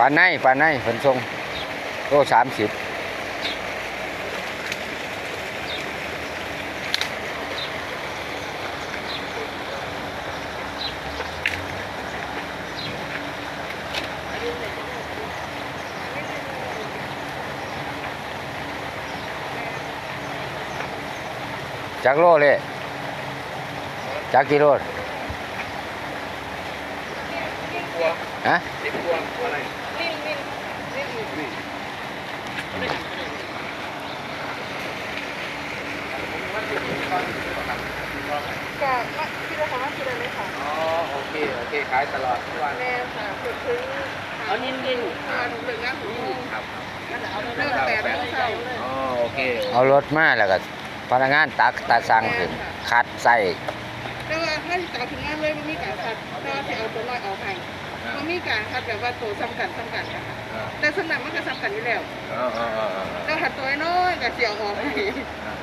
ປາໄນ ປາໄນເພິ່ນສົ່ງໂລສາມສິບ. ຈັກໂລເລ? ຈັກກິໂລ? ຮະ? ກະມາ ທີ່ລະ ເຂົ້າມາທີ່ລະເລີຍຄ່ະ. ອໍ ໂອເຄ ໂອເຄ ຂາຍຕະຫຼອດທັງວັນ. ແມ່ນຄ່ະ ຈົນເຖິງ ເອົານິດໆ ເລີກງານຫົກໂມງ. ຄັບ ນັ້ນແຫຼະ ເອົາເລີກແປດໂມງເຊົ້າ. ອໍ ໂອເຄ ເອົາລົດມາ ແລ້ວກະພະນັກງານຕັກຕາຊັ່ງຂຶ້ນ ແມ່ນຄ່ະ ຄັດໃສ່. ແຕ່ວ່າເຮົາຊິຕັກຂຶ້ນມາເລີຍ ບໍ່ມີການຄັດ ແຕ່ວ່າຊິເອົາຕົວນ້ອຍອອກໃຫ້. ອ່າ ບໍ່ມີການຄັດແບບວ່າໂຕສ່ຳກັນ ສ່ຳກັນນະຄະ. ອ່າ ແຕ່ສ່ວນມາກມັນກະສ່ຳກັນຢູ່ແລ້ວ. ເອີໆໆໆ ແຕ່ວ່າຖ້າໂຕນ້ອຍກະຊິເອົາອອກໃຫ້. ອ່າ